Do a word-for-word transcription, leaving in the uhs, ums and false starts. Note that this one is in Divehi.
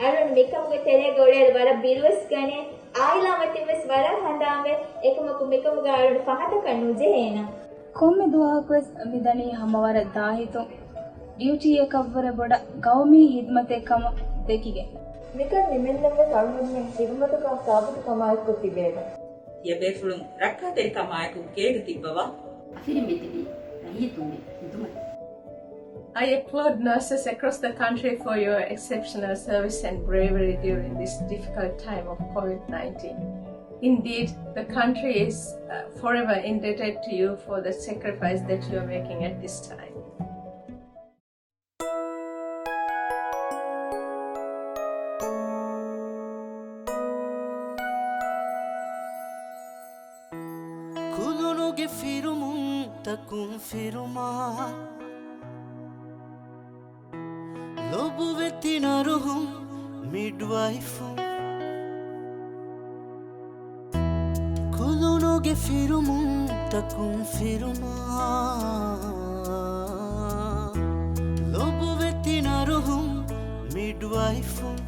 އަޅުން މިކަމުގެ ތެރޭގަ އުޅޭއިރު ވަރަށް ބިރުވެސް ގަނޭ. އާއިލާމަތިން ވެސް ވަރަށް ހަނދާންވޭ. އެކަމަކު މިކަމުގަ އަޅުން ފަހަތަކަށް ނުޖެހޭނަން. ކޮންމެ ދުވަހަކުވެސް މިދަނީ ހަމަވަރަށް ދާހިތުން، ޑިއުޓީއަކަށްވުރެ ބޮޑަށް ގައުމީ ހިދްމަތެއް ކަމަށް ދެކިގެން. މިކަން ނިމެންދެން ވެސް އަޅުގަނޑުމެން ޚިދުމަތުގަ ސާބިތުކަމާއެކު ތިބޭނަން. ތިޔަބޭފުޅުން ރައްކާތެރިކަމާއެކު ގޭގަ ތިއްބަވާ. އަފިރިން މިތިބީ ރައްޔިތުންގެ ހިދުމަތަށް. I applaud nurses across the country for your exceptional service and bravery during this difficult time of COVID nineteen. Indeed, the country is uh, forever indebted to you for the sacrifice that you are making at this time. ކުލުނުގެ ފިރުމުން ތަކުން ފިރުމާ، ލޮބުވެތި ނަރުހުން މިޑްވައިފުން. ކުލުނުގެ ފިރުމުން ތަކުން ފިރުމާ، ލޮބުވެތި ނަރުހުން މިޑްވައިފުން.